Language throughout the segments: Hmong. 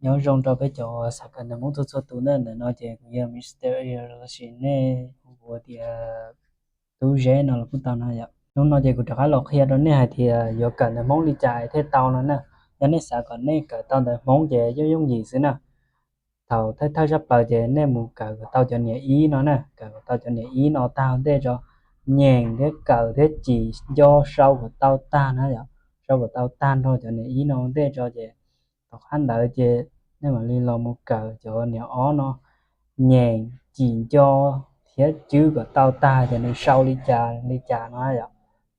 Nyob zoo rau peb cov uas xav kawm ntawv Hmoob txhua txhua tus na. Ntawm no ces kuv yog Mister Air los sis nej hu kuv tias Tub Zeb no los kuj tau na yom. Hnub no ces kuv rov qab los qhia rau nej hais tias yuav kawm ntawv Hmoob li cas thiaj tau no na. Yog nej xav kom nej kawm tau ntawv Hmoob ces yooj yooj yim xwb na. Thaum thawj thawj sab plaws ces nej mus kawm kom tau cov niam ib no na, kawm kom tau cov niam ib no tag ua ntej tso, nyeem thiab kawm thiab cim nco sau kom tau tag na yom, sau kom tau tag nrho cov niam ib no ua ntej tso ces tom qab ntawd ces nej mam li los mus kawm cov niam ob no, nyeem cim nco thiab cwb kom tau tag tias nws sau li cas li cas no yom.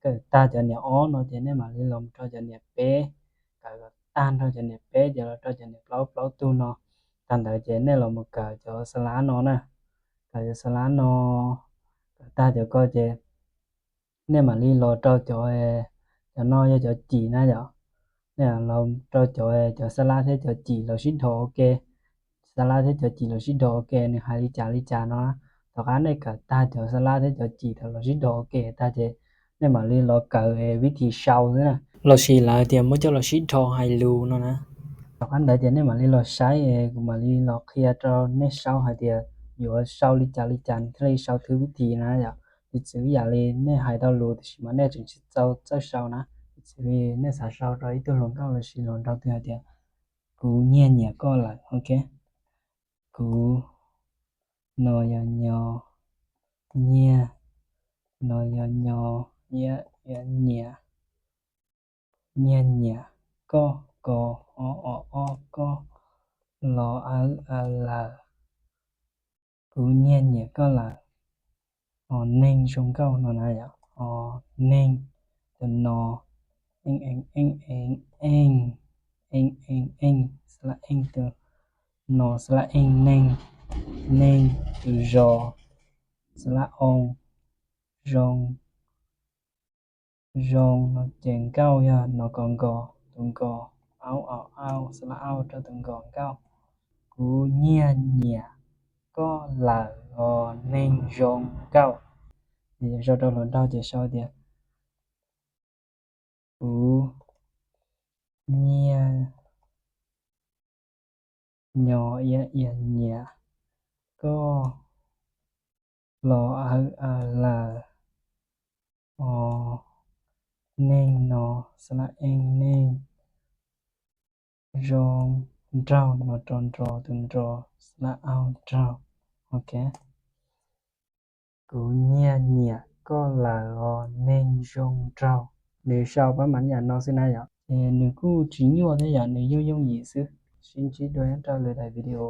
Kawm tag cov niam ob no ces nej mam li los mus rau cov niam peb, kawm kom tag nrho cov niam peb ces los rau cov niam plaub plaub tug no. Tag ntawd ces nej los mus kawm cov xa lab no na, kawm cov xa lab no, kawm tag cov ko ces nej mam li los rau cov, cov no yog cov cim na yom. Nej los rau cov, cov xa lab thiab cov cim los sib dhos ua ke, xa lab thiab cov cim los sib dhos ua ke nws hais li cas li cas no. Tom qab nej kawm tag cov xa lab thiab cov cim thaum los sib dhos ua ke tag ces nej mam li los kawm vib thim sau xwb na, los sis lawv tias muab coj los sib dhos hais lus no na. Tom qab ntawd ces nej mam li los saib, kuv mam li los qhia rau nej saib hais tias yuav sau li cas li cas nws thiaj li sau thwb vib thim na yom. Piv txwv ib yam li nej hais tau lus tiam sis mas nej tseem tsis txaus txawj sau na, piv txwv li nej xav sau rau ib tug hluas nkauj los sis hluas nraug twg hais tias kuv nyiag nyiam koj lawm, ok. Kuv, no yog nyo, nyiag, no yog nyo, iab, iab, nyiam, nyiag nyiam, koj, ko, o, o, ob, koj, lo, awb, aw, lawm. Kuv nyiag nyiam koj lawm. O, neeg zoo nkauj no na yom. O, neeg, tus no, eej, eej, eej, eej, eej, eej, eej, xlab eej, tus no xlab eej, neeg, neeg, tus zos, xlab oo, zoo, zoo no ces nkauj yog no ko nko, tus nko, aub, au, auj, xlab auj rau tus nko, nkauj. Kuv nyiag nyiam koj lawm os neeg zoo nkauj. Sau rau hluas nraug ces sau tias kuv nyiag nyo iab iab nyiam koj los awb aw lawm os neeg no xlab eej neeg zoo nraug no rau nro tus nro xlab auj nraug. Ok. Kuv nyiag nyiam koj lawm os neeg zoo nraug. Nws sau pab mas yam no xwb na yom. Ces nws kuj tsis nyuaj thiab yom, nws yooj yooj yim xwb. Sib ntsib dua nyob rau lwm daim video.